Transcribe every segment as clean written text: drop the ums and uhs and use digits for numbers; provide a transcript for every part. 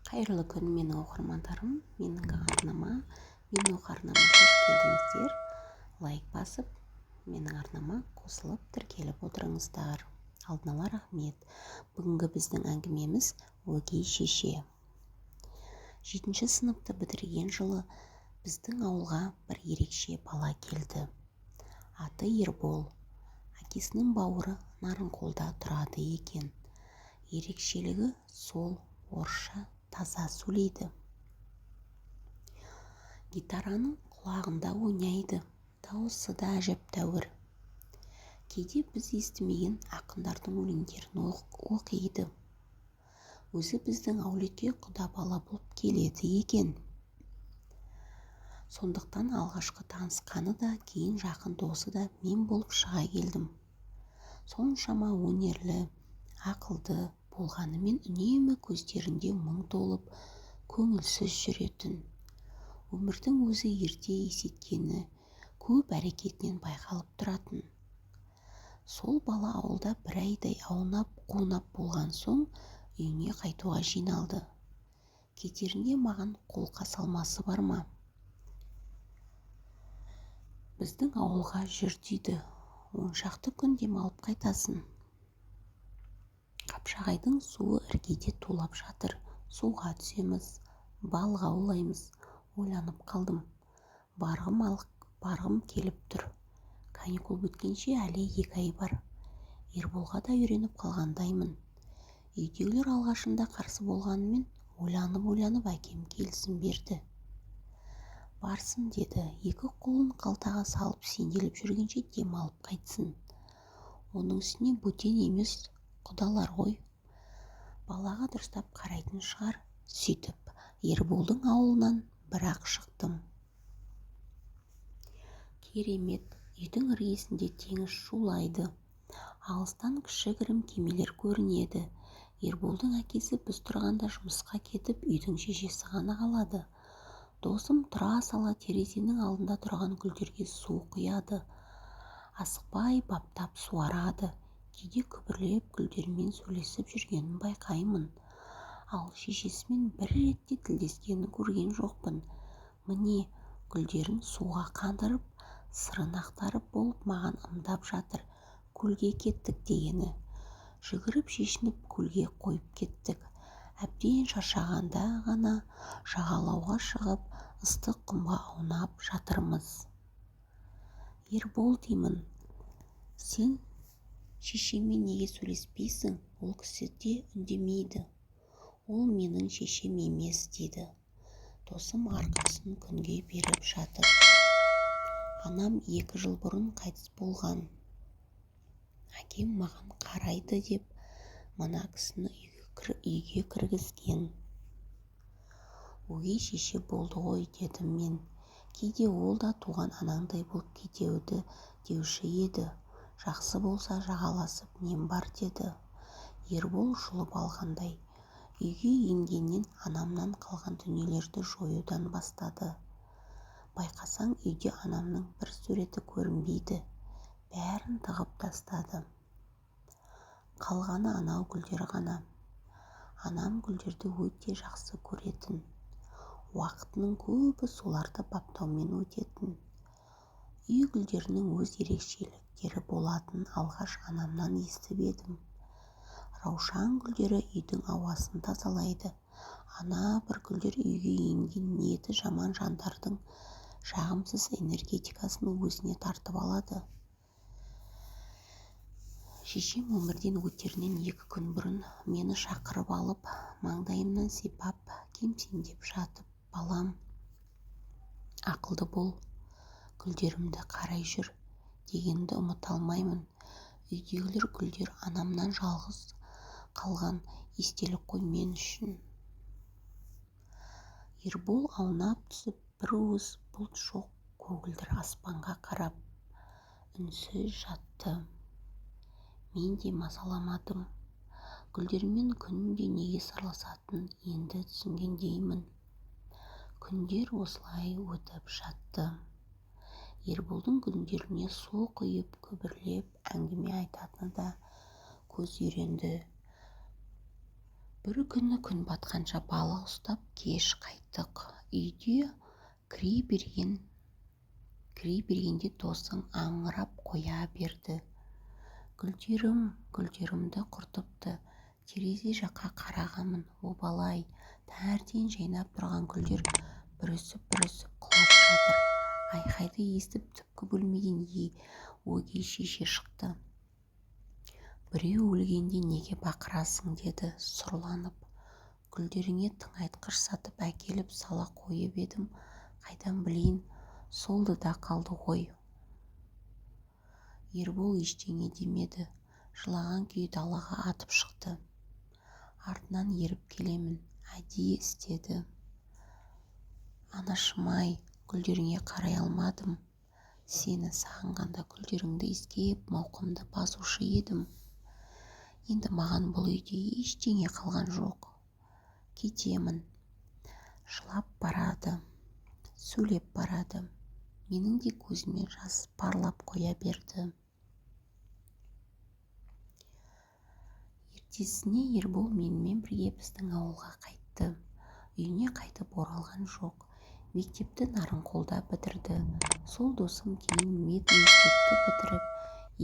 Қайырлы күн, менің оқырмандарым! Менің арнама, менің арнама қош келдіңіздер! Лайк басып, менің арнама қосылып, тіркеліп отырыңыздар. Алдын ала рахмет. Бүгінгі біздің әңгімеміз — өгей шеше. Жетінші сыныпты бітірген жылы біздің ауылға бір ерекше бала келді. Аты Ербол. Әкесінің бауыры Нарынқолда тұрады екен. Ерекшелігі сол, орысша таза сөйлейді. Гитараның құлағында ойнайды, дауысы да әжептәуір. Кейде біз естімеген ақындардың өлеңдерін оқиды. Өзі біздің әулетке құда бала болып келеді екен. Сондықтан алғашқы танысқаны да, кейін жақын досы да мен болып шыға келдім. Соншама өнерлі, ақылды болғанымен үнемі көздерінде мұң толып, көңілсіз жүретін. Өмірдің өзі ерте есейткені көп әрекетінен байқалып тұратын. Сол бала ауылда бір айдай аунап-қунап болған соң үйіне қайтуға жиналды. Кетерінде маған қолқа салмасы бар ма? Біздің ауылға жүр дейді. 10 шақты күн демалып қайтасың. Қапшағайдың суы іргеде тулап жатыр. Суға түсеміз, балық аулаймыз. Ойланып қалдым. Барғым келіп тұр. Каникул біткенше әлі 2 ай бар. Ерболға да үйреніп қалғандаймын. Үйдегілер алғашында қарсы болғанымен, ойланып-ойланып әкем келісім берді. Барсын деді, екі қолын қалтаға салып сенделіп жүргенше демалып қайтсын. Оның үстіне бөтен емес, құдалар ғой. Балаға дұрыстап қарайтын шығар. Сөйтіп, Ерболдың ауылынан бір-ақ шықтым. Керемет! Үйдің іргесінде теңіз шулайды. Алыстан кішігірім кемелер көрінеді. Ерболдың әкесі біз тұрғанда жұмысқа кетіп, үйдің шешесі ғана қалады. Досым тұра сала терезенің алдында тұрған гүлдерге су құяды. Асықпай баптап суарады. Кейде күбірлеп гүлдермен сөйлесіп жүргенін байқаймын. Ал шешесімен бір рет те тілдескенін көрген жоқпын. Міне, гүлдерін суға қандырып, сырын ақтарып болып маған ымдап жатыр. Көлге кеттік дегені. Жүгіріп шешініп көлге қойып кеттік. Әбден шаршағанда ғана жағалауға шығып, ыстық құмға аунап жатырмыз. Ербол деймін, сен шешеңмен неге сөйлеспейсің? Ол кісі де үндемейді. Ол менің шешем емес дейді. Досым арқасын күнге беріп жатыр. Анам 2 жыл бұрын қайтыс болған. Әкем маған қарайды деп мына кісіні үйге кіргізген. Өгей шеше болды ғой дедім мен. Кейде ол да туған анаңдай болып кетеді деуші еді. Жақсы болса жағаласып нем бар деді Ербол жұлып алғандай. Үйге енгеннен анамнан қалған дүниелерді жоюдан бастады. Байқасаң, үйде анамның бір суреті көрінбейді. Бәрін тығып тастады. Қалғаны анау гүлдер ғана. Анам гүлдерді өте жақсы көретін. Уақытының көбі соларды баптаумен өтетін. Үй гүлдерінің өз ерекшеліктері болатынын алғаш анамнан естіп едім. Раушан гүлдері үйдің ауасын тазалайды. Ана бір гүлдер үйге енген ниеті жаман жандардың жағымсыз энергетикасын өзіне тартып алады. Шешем өмірден өтерінен 2 күн бұрын мені шақырып алып, маңдайымнан сипап, кемсеңдеп жатып, балам, ақылды бол, гүлдерімді қарай жүр дегенді ұмыта алмаймын. Үйдегі гүлдер анамнан жалғыз қалған естелік қой мен үшін. Ербол аунап түсіп, бір уыс бұлт жоқ көгілдір аспанға қарап үнсіз жатты. Мен де мазаламадым. Гүлдермен күнде неге сырласатынын енді түсінгендеймін. Күндер осылай өтіп жатты. Ерболдың гүлдеріне су құйып, күбірлеп әңгіме айтатынына да көз үйренді. Бір күні күн батқанша балық ұстап кеш қайттық. Үйге кіре бергенде досым аңырап қоя берді. Гүлдерім, гүлдерімді құртыпты. Терезе жаққа қарағанмын, обал-ай, таңертең жайнап тұрған гүлдер бүрісіп-бүрісіп құлап жатыр. Айқайды естіп түпкі бөлмеден өгей шеше шықты. Біреу өлгенде неге бақырасың, деді сұрланып. Гүлдеріңе тыңайтқыш сатып әкеліп сала қойып едім, қайдан білейін, солды да қалды ғой. Ербол ештеңе демеді. Жылаған күйі далаға атып шықты. Артынан еріп келемін. Әдейі істеді. Анашым-ай, гүлдеріңе қарай алмадым. Сені сағынғанда гүлдеріңді иіскеп, мауқымды басушы едім. Енді маған бұл үйде ештеңе қалған жоқ. Кетемін. Жылап барады, сөйлеп барады. Менің де көзіме жас парлап қоя берді. Ертесіне Ербол менімен бірге біздің ауылға қайтты. Үйіне қайтып оралған жоқ. Мектепті Нарынқолда бітірді. Сол досым кейін мединститутты бітіріп,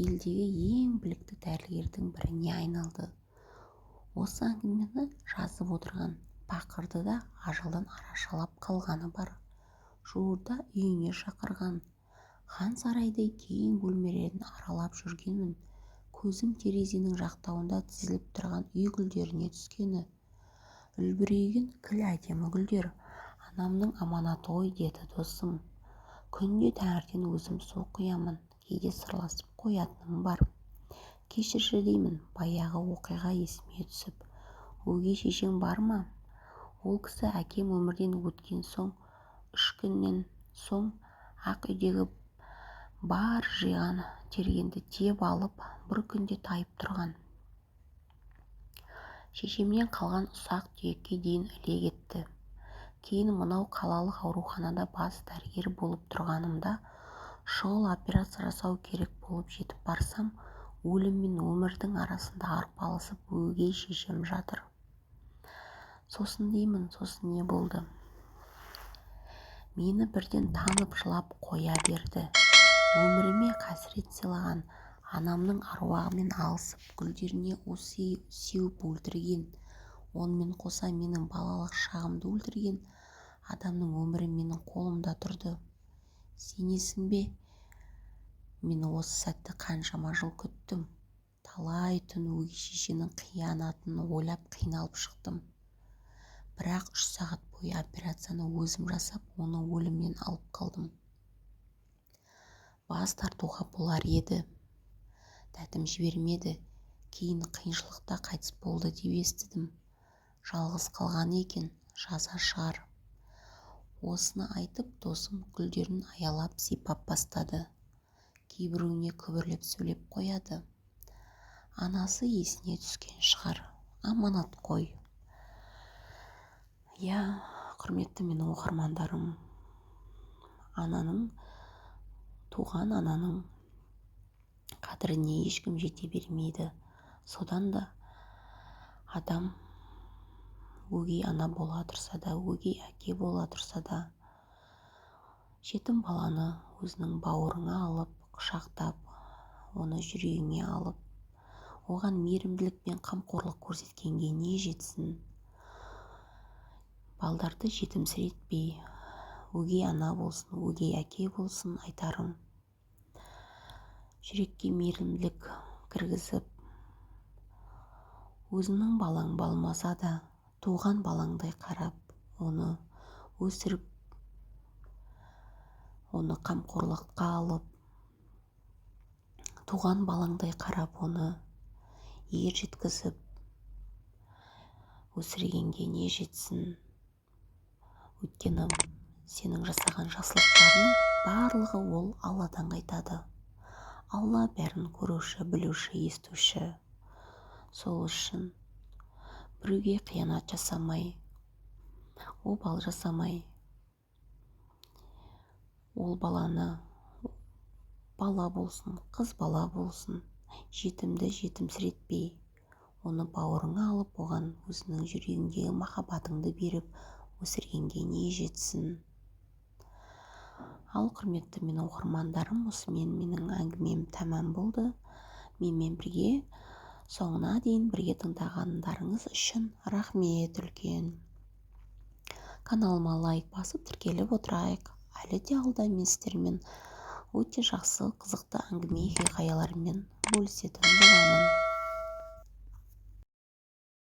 елдегі ең білікті дәрігердің біріне айналды. Осы әңгімені жазып отырған пақырды да ажалдан арашалап қалғаны бар. Жуырда үйіне шақырған. Хан сарайдай кең бөлмелерін аралап жүргенмін. Көзім терезенің жақтауында тізіліп тұрған үй гүлдеріне түскені. Үлбіреген кіл әдемі гүлдер. Анамның аманаты ғой, деді досым. Күнде таңертең өзім су құямын, кейде сырласып қоятыным бар. Кешірші деймін, баяғы оқиға есіме түсіп. Өгей шешең бар ма? Ол кісі әкем өмірден өткен соң 3 күннен соң ақ үйдегі бар жиған тергенді тиеп алып, бір күнде тайып тұрған. Шешемнен қалған ұсақ түйекке дейін іле кетті. Кейін мынау қалалық ауруханада бас дәрігер болып тұрғанымда шұғыл операция жасау керек болып жетіп барсам, өлім мен өмірдің арасында арпалысып өгей шешем жатыр. Сосын деймін, сосын не болды? Мені бірден танып жылап қоя берді. Өміріме қасірет сыйлаған анамның аруағымен алысып, гүлдеріне у сеуіп өлтірген, онымен қоса менің балалық шағымды өлтірген адамның өмірі менің қолымда тұрды. Сенесің бе? Мен осы сәтті қаншама жыл күттім. Талай түн өгей шешенің қиянатын ойлап қиналып шықтым. Бірақ 3 сағат бойы операцияны өзім жасап, оны өлімнен алып қалдым. Бас тартуға болар еді. Дәтім жібермеді. Кейін қиыншылықта қайтыс болды деп естідім. Жалғыз қалған екен, жаза шығар. Осыны айтып, досым гүлдерін аялап сипап бастады. Кейбіреуіне күбірлеп сөйлеп қояды. Анасы есіне түскен шығар. Аманат қой. Иә, құрметті менің оқырмандарым, ананың, туған ананың қадіріне ешкім жете бермейді. Содан да адам өгей ана бола тұрса да, өгей әке бола тұрса да, жетім баланы өзінің бауырыңа алып, құшақтап, оны жүрегіңе алып, оған мейірімділік пен қамқорлық көрсеткенге не жетсін? Балдарды жетімсіретпей, өгей ана болсын, өгей әке болсын, айтарым, жүрекке мейірімділік кіргізіп, өзіңнің балаң болмаса да, туған балаңдай қарап, оны өсіріп, оны қамқорлыққа алып, туған балаңдай қарап, оны ер жеткізіп, өсіргенге не жетсін? Өйткені сенің жасаған жақсылықтарының барлығы ол Алладан қайтады. Алла бәрін көруші, білуші, естуші. Сол үшін біреуге қиянат жасамай, обал жасамай, ол баланы, бала болсын, қыз бала болсын, жетімді жетімсіретпей, Оны бауырыңа алып, оған өзіңнің жүрегіңдегі махаббатыңды беріп өсіргенге не жетсін? Ал, құрметті менің оқырмандарым, осымен менің әңгімем тәмам болды. Менімен бірге соңына дейін бірге тыңдағандарыңыз үшін рахмет үлкен. Каналыма лайк басып, тіркеліп отырайық. Әлі де алда мен сіздермен өте жақсы, қызықты әңгіме, хикаялармен бөлісетін боламын.